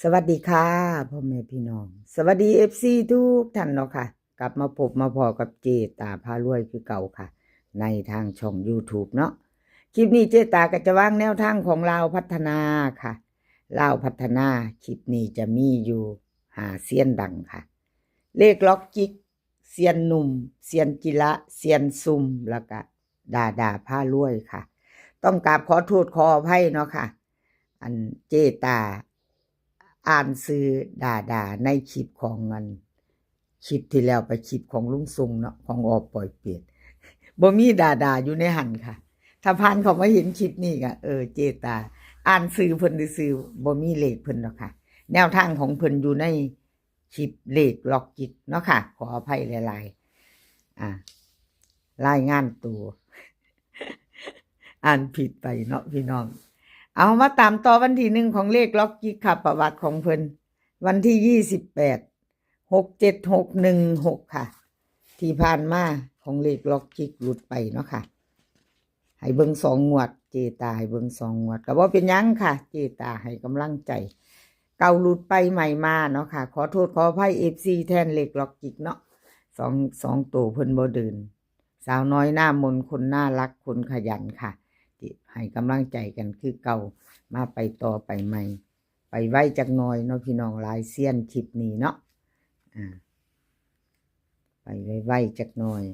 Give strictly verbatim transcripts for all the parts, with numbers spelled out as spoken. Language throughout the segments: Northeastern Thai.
สวัสดีค่ะ พ่อแม่พี่น้อง สวัสดี เอฟซี ทุกท่านเนาะค่ะ กลับมาพบมาพ้อกับเจตาพารวยคือเก่าค่ะ ในทางช่อง YouTube เนาะ คลิปนี้เจตาก็จะวางแนวทางของลาวพัฒนาค่ะ ลาวพัฒนา คลิปนี้จะมีอยู่ห้าเซียนดังค่ะ เลขล็อกจิก เซียนหนุ่ม เซียนจิระ เซียนซุ่ม แล้วก็ดาดาพารวยค่ะ ต้องกราบขอโทษขออภัยเนาะค่ะ อันเจตาอ่านชื่อดาดาในคลิปของอัน คลิปที่แล้วไปคลิปของลุงซุ่มเนาะ ของออปปอยเปต บ่มีดาดาอยู่ในหั้นค่ะ ถ้าผ่านเข้ามาเห็นคลิปนี้ก็ เออ เจตาอ่านชื่อเพิ่นซื่อๆ บ่มีเลขเพิ่นดอกค่ะ แนวทางของเพิ่นอยู่ในคลิปเลขล็อกจิกเนาะค่ะ ขออภัยหลายๆ อ่า รายงานตัว อ่านผิดไปเนาะพี่น้อง เอามาตามต่อวันที่หนึ่งของเลขล็อกจิกค่ะ ประวัติของเพิ่น วันที่ยี่สิบแปด หกเจ็ด หกหนึ่ง หกค่ะ ที่ผ่านมาของเลขล็อกจิกหลุดไปเนาะค่ะ ให้เบิ่งสองงวด เจตาให้เบิ่งสองงวด ก็บ่เป็นหยังค่ะ เจตาให้กำลังใจ เก่าหลุดไปใหม่มาเนาะค่ะ ขอโทษขออภัย เอฟซี แทนเลขล็อกจิกเนาะ สอง สองตัวเพิ่นบ่เดิน สาวน้อยหน้ามนต์ คนน่ารัก คนขยันค่ะ ที่ให้กำลังใจกันคือเก่า มาไปต่อไปใหม่ ไปไวจักหน่อยเนาะพี่น้อง หลายเซียนคลิปนี้เนาะ อ่า ไปไวๆจักหน่อย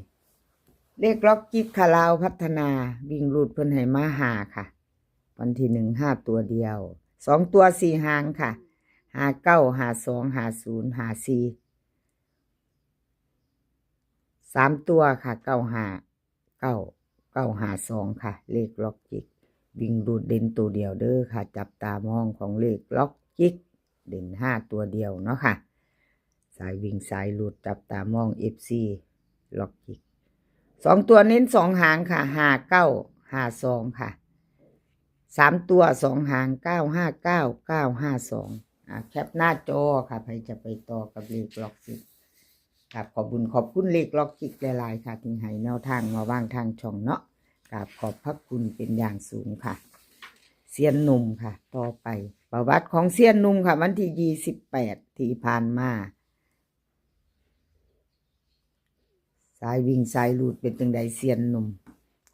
เลขล็อกจิกค่ะ ลาวพัฒนา วิ่งหลุดเพิ่นให้มาห้าค่ะ วันที่หนึ่ง ห้าตัวเดียว สองตัวสี่หางค่ะ ห้าเก้า ห้าสอง ห้าศูนย์ ห้าสี่ สามตัวค่ะ เก้าห้า เก้า เก้าห้าสองค่ะ เลขล็อกจิก วิ่งหลุดเด่นตัวเดียวเด้อค่ะ จับตามองของเลขล็อกจิก เด่นห้าตัวเดียวเนาะค่ะ สายวิ่งสายหลุดจับตามอง เอฟซี ล็อกจิก สองตัวเน้นสองหางค่ะ ห้าเก้า ห้าสองค่ะ สามตัวสองหาง เก้าห้าเก้า เก้าห้าสอง อ่า แคปหน้าจอค่ะ ใครจะไปต่อกับเลขล็อกจิก ครับ ขอบคุณ ขอบคุณเลขล็อกจิกหลายๆค่ะ ที่ให้แนวทางมาวางทางช่องเนาะ ครับ ขอบพระคุณเป็นอย่างสูงค่ะ เซียนหนุ่มค่ะ ต่อไป ประวัติของเซียนหนุ่มค่ะ วันที่ยี่สิบแปด ที่ผ่านมา สายวิ่งสายหลุดเป็นจังใดเซียนหนุ่ม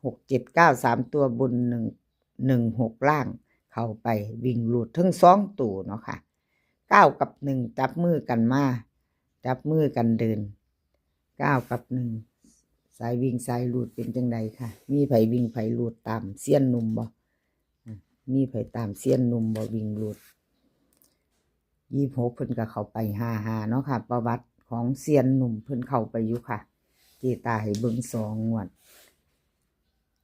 หกเจ็ดเก้า สามตัวบน หนึ่ง หนึ่งหก ล่าง เข้าไปวิ่งหลุดทั้งสองตัวเนาะค่ะ เก้ากับหนึ่งจับมือกันมา จับมือกันเดิน เก้ากับหนึ่ง สายวิ่งสายหลุดเป็นจังใดค่ะ มีไผวิ่งไผหลุดตามเซียนหนุ่มบ่ อ่ะ มีไผตามเซียนหนุ่มบ่ วิ่งหลุด ยี่สิบหก เพิ่นก็เข้าไปห้าห้าเนาะค่ะ ประวัติของเซียนหนุ่มเพิ่นเข้าไปอยู่ค่ะ เจตาให้เบิ่งสองงวด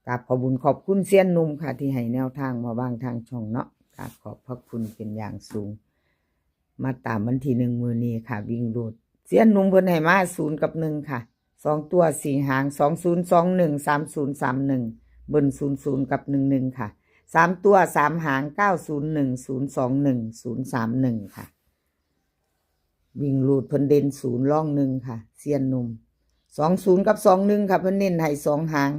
กราบขอบบุญขอบคุณเซียนหนุ่มค่ะ ที่ให้แนวทางมาวางทางช่องเนาะ กราบขอบพระคุณเป็นอย่างสูง มาตามวันที่หนึ่งมื้อนี้ค่ะ วิ่งหลุด เซียนหนุ่มเพิ่นให้มาศูนย์กับหนึ่งค่ะ สองตัวสี่หาง สองศูนย์สองหนึ่ง สามศูนย์สามหนึ่ง เบิ้ลศูนย์ศูนย์กับหนึ่งหนึ่งค่ะ สามตัวสามหาง เก้าศูนย์หนึ่ง ศูนย์สองหนึ่ง ศูนย์สามหนึ่งค่ะ วิ่งหลุดเพิ่นเด่นศูนย์รองหนึ่งค่ะ เซียนหนุ่ม สองศูนย์กับสองหนึ่งค่ะ เพิ่นเน้นให้สองหาง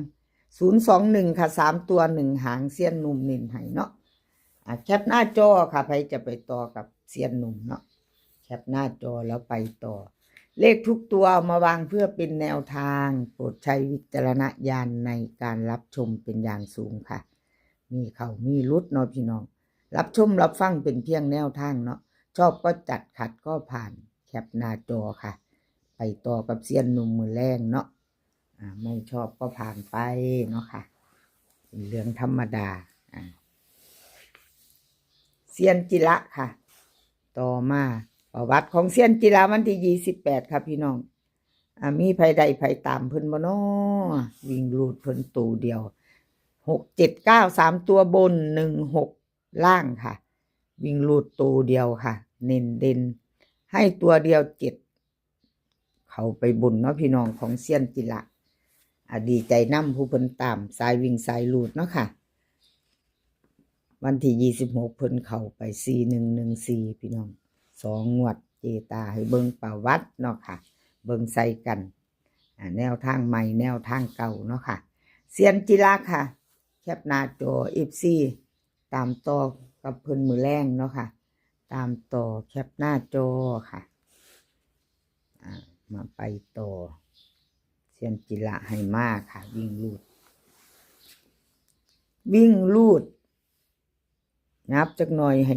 ศูนย์สองหนึ่งค่ะ สามตัวหนึ่งหาง เซียนหนุ่มเน้นให้เนาะ อ่ะ แคปหน้าจอค่ะ ใครจะไปต่อกับเซียนหนุ่มเนาะ แคปหน้าจอแล้วไปต่อ เลขทุกตัวเอามาวางเพื่อเป็นแนวทาง โปรดใช้วิจารณญาณในการรับชมเป็นอย่างสูงค่ะ มีเข้ามีหลุดเนาะพี่น้อง รับชมรับฟังเป็นเพียงแนวทางเนาะ ชอบก็จัด ขัดก็ผ่าน แคปหน้าจอค่ะ ไปต่อกับเซียนหนุ่มมื้อแลงเนาะ อ่า ไม่ชอบก็ผ่านไปเนาะค่ะ เป็นเรื่องธรรมดา อ่า เซียนจิระค่ะ ต่อมาประวัติของเซียนจิระวันที่ยี่สิบแปดค่ะพี่น้อง อ่า มีไผได้ไผตามเพิ่นบ่น้อ วิ่งหลุดเพิ่นตัวเดียว หกเจ็ดเก้า สามตัวบน หนึ่งหก ล่างค่ะ วิ่งหลุดตัวเดียวค่ะ เน้นเด่น ให้ตัวเดียว เจ็ด เข้าไปบนเนาะพี่น้อง ของเซียนจิระ อ่ะ ดีใจนำผู้เพิ่นตามสายวิ่งสายหลุดเนาะค่ะ วันที่ยี่สิบหก เพิ่นเข้าไป สี่หนึ่งหนึ่งสี่ พี่น้อง สองงวด เจตาให้เบิ่งประวัติเนาะค่ะ เบิ่งใส่กัน อ่า แนวทางใหม่แนวทางเก่าเนาะค่ะ เซียนจิระค่ะ แคปหน้าจอ เอฟซี ตามต่อกับเพิ่นมื้อแลงเนาะค่ะ ตามต่อแคปหน้าจอค่ะ อ่า มาไปต่อ เซียนจิระให้มาค่ะ วิ่งรูด วิ่งรูด นับจักหน่อยให้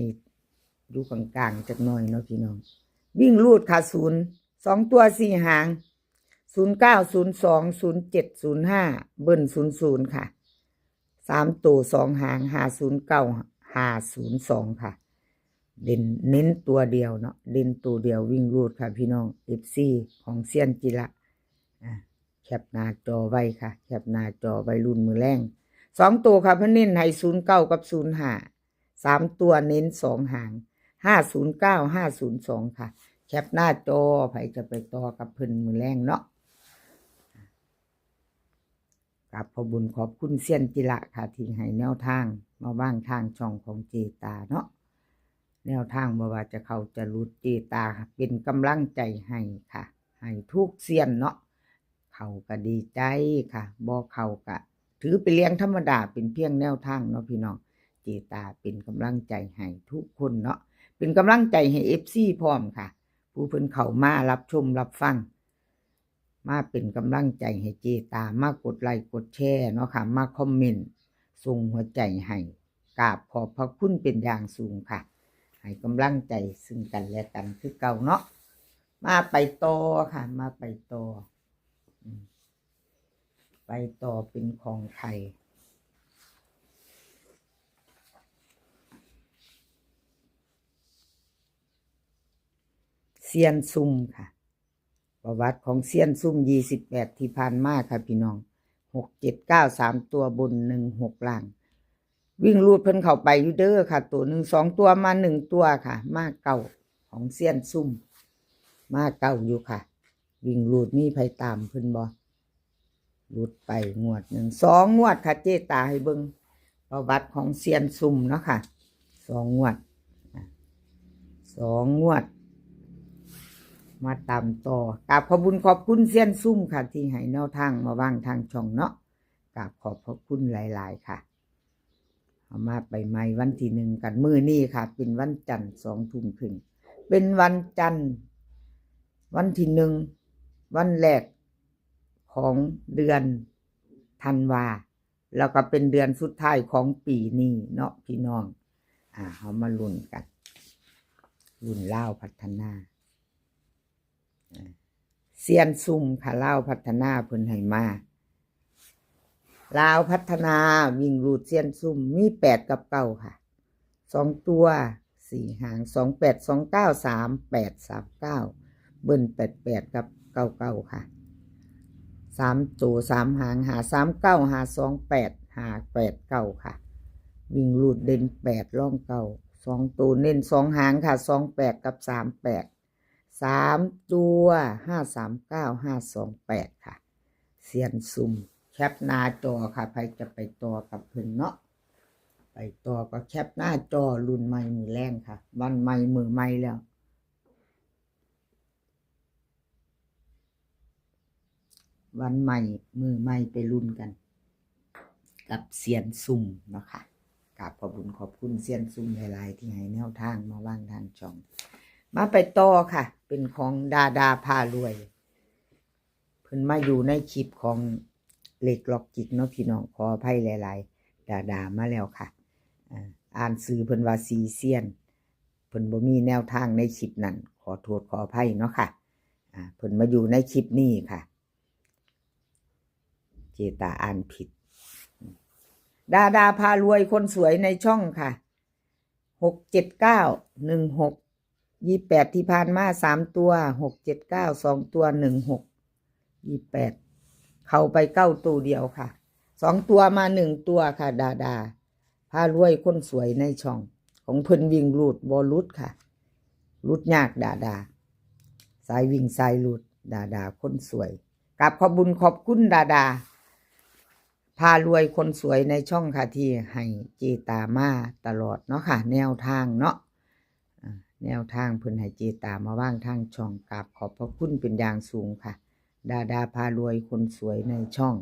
อยู่กลางๆจักหน่อยเนาะพี่น้อง วิ่งรูดค่ะ ศูนย์ สองตัวสี่หาง ศูนย์เก้า ศูนย์สอง ศูนย์เจ็ด ศูนย์ห้า เบิ้ล ศูนย์ศูนย์ ค่ะ สามตัวสองหาง ห้าศูนย์เก้า ห้าศูนย์สอง ค่ะ เด่น เน้นตัวเดียวเนาะ เด่นตัวเดียว วิ่งรูดค่ะพี่น้อง เอฟซี ของเซียนจิระ อ่ะ แคปหน้าจอไว้ค่ะ แคปหน้าจอไว้ รุ่นมือแรง สองตัวค่ะ เพิ่นเน้นให้ ศูนย์เก้า กับ ศูนย์ห้า สามตัวเน้นสองหาง ห้าศูนย์เก้า ห้าศูนย์สอง ค่ะ แคปหน้าจอ ไผจะไปต่อกับเพิ่นมือแรงเนาะ กราบขอบบุญขอบคุณเซียนจิระค่ะ ที่ให้แนวทางมาวางทางช่องของเจตาเนาะ แนวทางบ่ว่าจะเข้าจะหลุด เจตาเป็นกำลังใจให้ค่ะ ให้ทุกเซียนเนาะ เข้าก็ดีใจค่ะ บ่เข้าก็ถือเป็นเรื่องธรรมดา เป็นเพียงแนวทางเนาะพี่น้อง เจตาเป็นกำลังใจให้ทุกคนเนาะ เป็นกำลังใจให้ เอฟซี พร้อมค่ะ ผู้เพิ่นเข้ามารับชมรับฟัง มาเป็นกำลังใจให้เจตา มากดไลค์กดแชร์เนาะค่ะ มาคอมเมนต์ ส่งหัวใจให้ กราบขอบพระคุณเป็นอย่างสูงค่ะ ให้กำลังใจซึ่งกันและกันคือเก่าเนาะ มาไปต่อค่ะ มาไปต่อ อืม ไปต่อเป็นของไทย เซียนซุ่มค่ะ ประวัติของเซียนซุ่ม ยี่สิบแปด ที่ผ่านมาค่ะพี่น้อง หกเจ็ดเก้า สามตัวบน หนึ่งหก ล่าง วิ่งรูดเพิ่นเข้าไปอยู่เด้อค่ะ ตัวหนึ่ง สองตัวมาหนึ่งตัวค่ะ มาเก้า ของเซียนซุ่ม มาเก้าอยู่ค่ะ วิ่งรูดมีไผตามเพิ่นบ่ หลุดไปงวดหนึ่ง สองงวดค่ะ เจตาให้เบิ่งประวัติของเซียนซุ่มเนาะค่ะ สองงวด อ่ะ สองงวด มาตามต่อ กราบขอบบุญขอบคุณเซียนซุ่มค่ะ ที่ให้แนวทางมาวางทางช่องเนาะ กราบขอบพระคุณหลายๆค่ะ เอามาไปใหม่วันที่หนึ่งกัน มื้อนี้ค่ะ เป็นวันจันทร์ สองทุ่มครึ่ง เป็นวันจันทร์ วันที่หนึ่ง วันแรกของเดือนธันวา แล้วก็เป็นเดือนสุดท้ายของปีนี้เนาะพี่น้อง อ่า เฮามาลุ้นกัน ลุ้นลาวพัฒนา อ่า เซียนซุ่มค่ะ ลาวพัฒนาเพิ่นให้มา ลาวพัฒนาวิ่งรูดเซียนซุ่ม มีแปดกับเก้าค่ะ สองตัวสี่หาง สองแปด สองเก้า สามแปด สามเก้า เบิ้ล แปดแปด กับ เก้าเก้า ค่ะ สามตัวสามหาง ห้าสามเก้า ห้าสองแปด ห้าแปดเก้า ค่ะ วิ่งรูดเด่นแปด รองเก้า สองตัวเน้นสองหางค่ะ สองแปด กับ สามแปด สามตัว ห้าสามเก้า ห้าสองแปด ค่ะ เซียนซุ่ม แคปหน้าจอค่ะ ไผจะไปต่อกับเพิ่นเนาะ ไปต่อก็แคปหน้าจอ รุ่นใหม่มื้อแรงค่ะ วันใหม่มื้อใหม่แล้ว วันใหม่มื้อใหม่ไปลุ้นกัน กับเซียนซุ่มเนาะค่ะ กราบขอบบุญขอบคุณเซียนซุ่มหลายๆที่ให้แนวทางมาวางทางช่อง มาไปต่อค่ะ เป็นของดาดาพารวย เพิ่นมาอยู่ในคลิปของเลขล็อกจิกเนาะพี่น้อง ขออภัยหลายๆ ดาดามาแล้วค่ะ อ่า อ่านชื่อเพิ่นว่าสีเซียน เพิ่นบ่มีแนวทางในคลิปนั้น ขอโทษขออภัยเนาะค่ะ อ่า เพิ่นมาอยู่ในคลิปนี้ค่ะ เจตาอ่านผิด ดาดาพารวยคนสวยในช่องค่ะ หกเจ็ดเก้า หนึ่งหก ยี่แปดที่ผ่านมา สามตัว หกเจ็ดเก้า สองตัว หนึ่งหก ยี่แปด เข้าไปเก้าตัวเดียวค่ะ สองตัวมาหนึ่งตัวค่ะ ดาดาพารวยคนสวยในช่อง ของเพิ่นวิ่งรูดบ่หลุดค่ะ หลุดยากดาดา สายวิ่งสายรูด ดาดาคนสวย กราบขอบบุญขอบคุณดาดาพารวยคนสวยในช่องค่ะ ที่ให้เจตามาตลอดเนาะค่ะ แนวทางเนาะ อ่า แนวทางเพิ่นให้เจตามาวางทางช่อง กราบขอบพระคุณเป็นอย่างสูงค่ะ ดาดาพารวยคนสวยในช่อง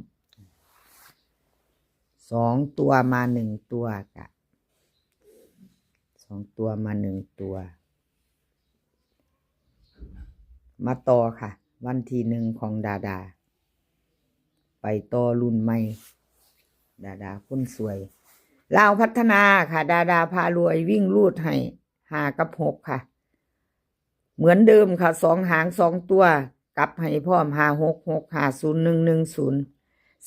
สองตัวมาหนึ่งตัวกะ สองตัวมาหนึ่งตัว มาต่อค่ะ วันที่หนึ่งของดาดา ไปต่อรุ่นใหม่ ดาดาคนสวย ลาวพัฒนาค่ะ ดาดาพารวยวิ่งรูดให้ห้ากับหกค่ะ เหมือนเดิมค่ะ สองหางสองตัว กลับให้พร้อม ห้าหกหก ห้าศูนย์หนึ่ง หนึ่งศูนย์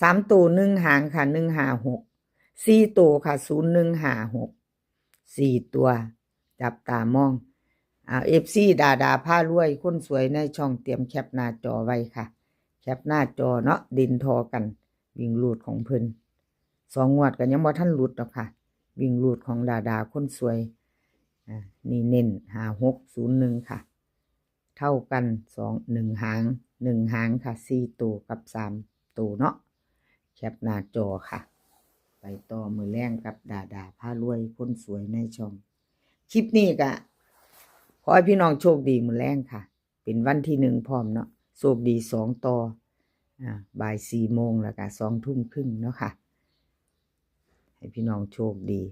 สามตัวหนึ่งหางค่ะ หนึ่งห้าหก สี่ตัวค่ะ ศูนย์หนึ่งห้าหก สี่ตัว จับตามอง อ่า เอฟซี ดาดาพารวยคนสวยในช่องเตรียมแคปหน้าจอไว้ค่ะ แคปหน้าจอเนาะ เด่นทอกัน วิ่งรูดของเพิ่น สองงวดก็ยังบ่ทันหลุดดอกค่ะ วิ่งรูดของดาดาคนสวย อ่า นี่เน้น ห้าหกศูนย์หนึ่งค่ะ เท่ากัน สอง หนึ่งหาง หนึ่งหางค่ะ สี่ตัวกับสามตัวเนาะ แคปหน้าจอค่ะ ไปต่อมื้อแลงกับดาดาพารวยคนสวยในช่อง คลิปนี้ก็ขอให้พี่น้องโชคดีมื้อแลงค่ะ เป็นวันที่หนึ่งพร้อมเนาะ โชคดีสองต่อ อ่า บ่ายสี่โมงแล้วก็สองทุ่มครึ่งเนาะค่ะ ให้พี่น้องโชคดี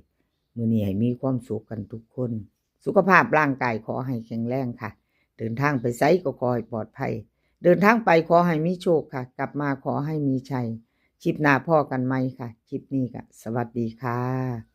มื้อนี้ให้มีความสุขกันทุกคน สุขภาพร่างกายขอให้แข็งแรงค่ะ เดินทางไปไสก็ขอให้ปลอดภัย เดินทางไปขอให้มีโชคค่ะ กลับมาขอให้มีชัย คลิปหน้าพ้อกันใหม่ค่ะ คลิปนี้ก็สวัสดีค่ะ